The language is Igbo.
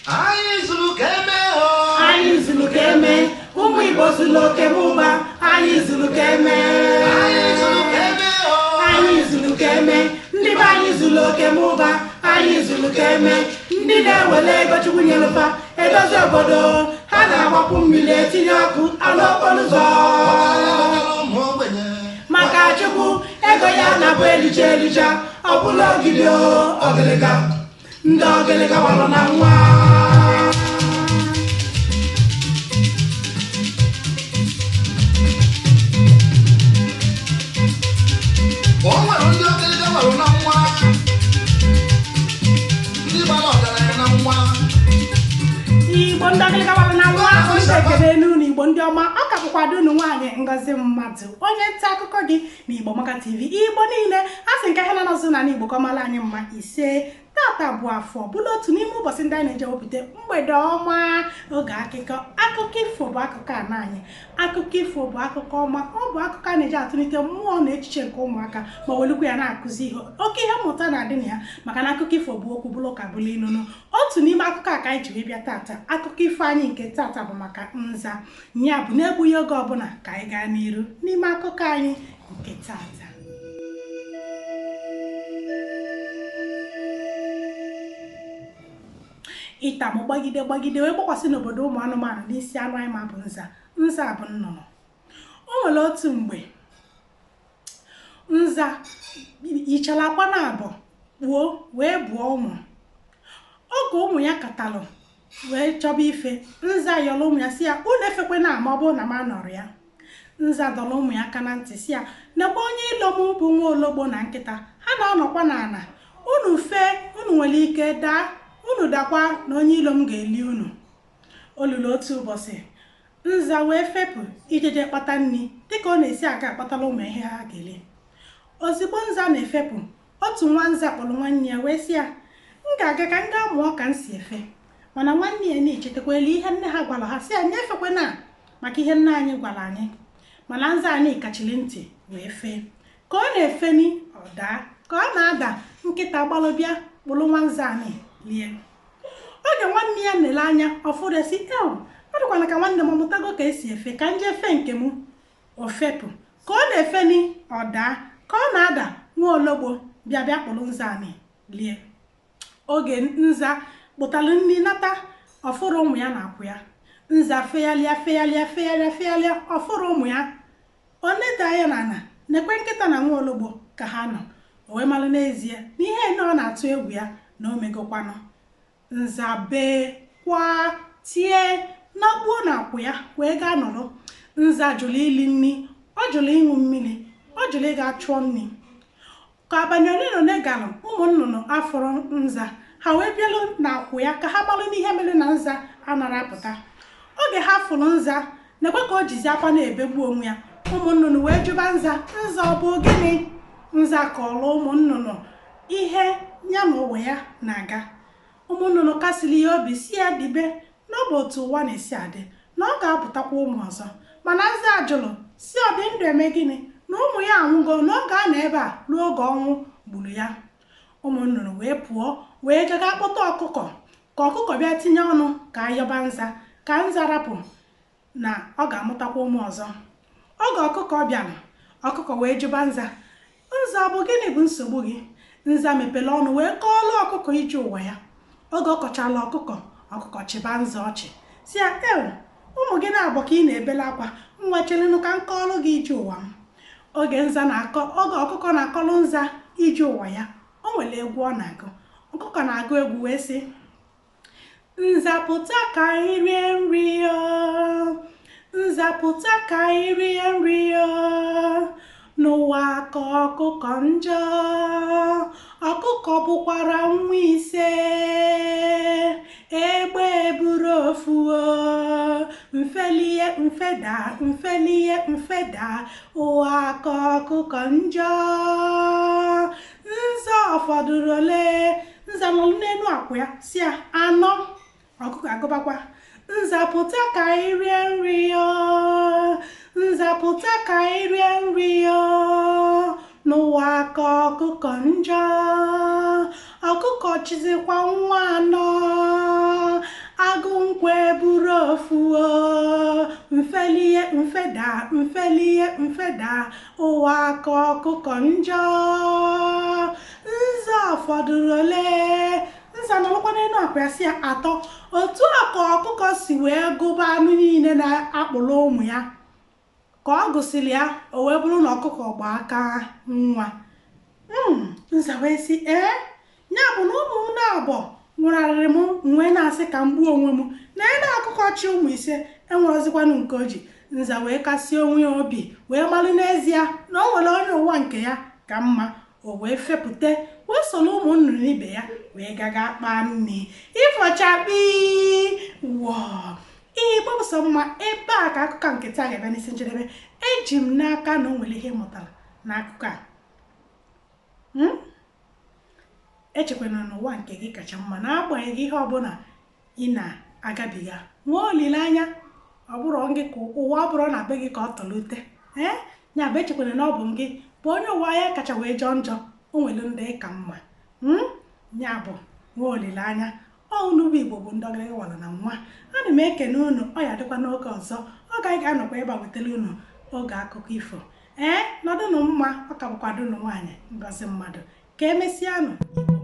Anyị zuru ka eme o. Anyị zuru ka eme. Ụmụ Igbo zuru oke mụba. Anyị zuru ka eme. Anyị zuru ka eme o. Anyị zuru ka eme. Ndị be anyị zuru oke mụba. Anyị zuru ka eme. Ndị na-ewele ego Chukwu nyelufa edozi obodo ha, na-agbapụ mmiri, etinye ọkụ alụ okporo ụzọ. Ọgaranya ụmụ ogbenye. Maka Chukwu, ego ya na-abụ elicha elicha, ọ bụla ogidi o, ọgịlịga. Ndị ọgịlịga gbalụ na nwa. O nwere ndị ọgịlịga gbalụ na nwa, ndị gbara ọgaranya na nwa. Igbo ndị ọgịlịga gbalụ na nwa, ndị ekele n'unu. Igbo ndị ọma, ọ ka bụkwa unu nwaanyị Ngozi Mmadụ, onye nta akụkọ gị na Igbo Maka TV. Igbo niile, a sị nke ha na-anọzụ na Igbo ka ọ mara anyị mma. Ise. Tata bụ afọ, bụrụ otu n'ime ụbọchị ndị anyị na-eji ewepụta mgbede ọma, oge akụkọ. Akụkọ ifo bụ akụkọ ana anyị. Akụkọ ifo bụ akụkọ ọma. Ọ bụ akụkọ a na-eji atụlite mmụọ na echiche nke ụmụaka, ma welukwa ya na-akụzi ihe. Oke ihe mmụta na-adị na ya, maka na akụkọ ifo bụ okwu bụrụ ụka bụrụ inunu. Otu n'ime akụkọ a ka anyị ji wee bịa tata. Akụkọ ifo anyị nke tata bụ maka nza. Ya bụ, na-egbughị oge ọbụla, ka anyị gaa n'iru n'ime akụkọ anyị nke tata. Ịtamụ gbagide gbagide wee gbakwasị n'obodo ụmụ anụmanụ n'isi anụ anyị ma bụ nza. Nza bụ nnụnụ. O nwere otu mgbe nza yichara akwa na abụọ kpuo wee bụọ ụmụ. Oge ụmụ ya katalụ wee chọba ife, nza yọrọ ụmụ ya si ya, unu efekwana ma ọ bụrụ na m anọrọ ya. Nza dọrọ ụmụ ya aka na ntị si ya, nekwa onye ilo m bụ nwa ologbo na nkịta, ha na-anọkwa n'ala. Unu fee, unu nwere ike daa. Unu dakwa na onye ilo m ga-eli unu. O luru otu ụbọchị, nza wee fepụ ijeje kpata nri, dịka ọ na-esi aga akpatara ụmụ ihe ha ga-eli. Ozugbo nza na-efepụ, otu nwa nza kpọrọ nwanne ya wee sị ya, m ga-aga ka m gaa mụọ ka m si efe. Mana nwanne ya na-echetakwala ihe nne ha gwara ha, sị ya nyefekwana maka ihe nne anyị gwara anyị. Mana nza anyị kachiri ntị wee fee. Ka ọ na-efeni, ọ daa. Ka ọ na-ada, nkịta gbalụ bịa kpụrụ nwa nza anyị lie. Oge nwanne ya nele anya, ọfụrụ si, ew, ọ dịkwana ka nwanne m mụtago ka esi efe, ka m jee fee nke m. O fepụ. Ka ọ na-efeni, ọ daa. Ka ọ na-ada, nwa ologbo bịa bịa kpụrụ nza anyị lie. Oge nza kpụtalụ nri nata, ọfụrụ ụmụ ya na-akwụ ya. Nza feghalịa, feghalịa, feghalịa, feghalịa, ọfụrụ ụmụ ya. O neda anya n'ala, nekwe nkịta na nwa ologbo ka ha nọ. O wee malụ n'ezie na ihe na ọ na-atụ egwu ya na o megokwanụ. Nza bee kwa, tie, nakpuo na akwụ ya wee gaa nọrọ. Nza jụrụ ili nri, ọ jụrụ ịṅụ mmiri, ọ jụrụ ịga chụọ nri. Ka abalị ole na ole gara, ụmụ nnụnụ afụrụ nza. Ha wee bịalụ n'akwụ ya ka ha malụ n'ihe mere na nza anara apụta. Oge ha fụrụ nza, nekwe ka o jizi akwa na-ebegbu onwe ya. Ụmụ nnụnụ wee jụba nza, nza, ọ bụ gịnị? Nza kọrọ ụmụ nnụnụ ihe ya na ụwa ya na-aga. Ụmụ nnụnụ kasiri ya obi, si ya dibe na ọ bụ otu ụwa na-esi adị, na ọ ga-apụtakwa ụmụ ọzọ. Mana nza jụrụ, si ọ dị ndụ eme gịnị, na ụmụ ya anwụgo, na ọ ga-anọ ebe a ruo oge ọnwụ gburu ya. Ụmụ nnụnụ wee pụọ, wee jega kpọta ọkụkọ, ka ọkụkọ bịa tinye ọnụ ka ayọba nza, ka nza rapụ na ọ ga-amụtakwa ụmụ ọzọ. Oge ọkụkọ bịara, ọkụkọ wee jụba nza, nza, ọ bụ gịnị bụ nsogbu gị? Nza mepere ọnụ wee kọọlụ ọkụkọ ije ụwa ya. Oge ọ kọchala ọkụkọ, ọkụkọ chịba nza ọchị, si ya, ew, ụmụ gị na-abọ ka ị na-ebele akwa, nwa, chelenụ ka m kọọlụ gị ije ụwa m. Oge nza na-akọ, oge ọkụkọ na-akọlụ nza ije ụwa ya, o nwere egwu ọ na-agụ. Ọkụkọ na-agụ egwu wee sị, nza pụta ka anyị rie nri o, nza pụta ka anyị rie nri o, n'ụwa ka ọkụkọ njọ, ọkụkọ bụkwara nwa ise, egbe buru ofu o, mfelie mfeda, mfelie mfeda, ụwa ka ọkụkọ njọ. Nza fọdụrụ ole? Nza nọ n'elu akwụ ya si ya, anọ. Ọkụkọ agụbakwa, nza pụta ka anyị rie nri o, nza pụta ka anyị rie nri o, n'ụwa ka ọkụkọ njọ, ọkụkọ chizikwa nwa anọ. ofu o. Mfelie mfeda, mfelie mfeda, ụwa ka ọkụkọ njọ. Nza fọdụrụ ole? Nza nọrọkwa n'elu akwa ya sị ya atọ. Otu a ka ọkụkọ si wee gụba anụ niile na-akpụrụ ụmụ ya. Ka ọ gụsịrị ya, o wee bụrụ na ọkụkọ gba aka nwa. Nza wee sị, ee, ya bụ na ụmụ m naabọ nwụrarịrị m, m wee na-asị ka m gbuo onwe m. Na ene ọkụkọ chị ụmụ ise enwerọzikwanụ nke o ji. Nza wee kasie onwe ya obi, wee malụ n'ezie na o nwere onye ụwa nke ya ka mma. O wee fepụta, wee soro ụmụ nnụnụ ibe ya wee gaga kpaa nri. Ifo chakpi wọọ! Igbo bụ sọ mma. Ebe a ka akụkọ nke taa ga-abịa n'isi njedebe. Eji m n'aka na o nwere ihe ị mụtara n'akụkọ a. Echekwana na ụwa nke gị kacha mma, n'agbanyeghị ihe ọbụla ị na-agabiga. Nwee olileanya, ọ bụrọ gị ka ụwa bụrụ na be gị ka ọ tọlute. Ee, ya bụ echekwana na ọ bụ gị bụ onye ụwa ya kacha wee jọọ njọ. O nwere ndị ka mma. Ya bụ nwee olileanya. Ọ unu bụ Igbo bụ ndị ọgịrịga wara na nwa. Ana m ekene unu. Ọ ya dịkwa n'oge ọzọ ọ ga anyị ga-anọkwa ebe a wetara unu oge akụkọ ifo. Ee, nọdụnụ mma. Ọ ka bụkwa dụnụ nwaanyị Ngozi Mmadụ. Ka emesịanụ, Igbo.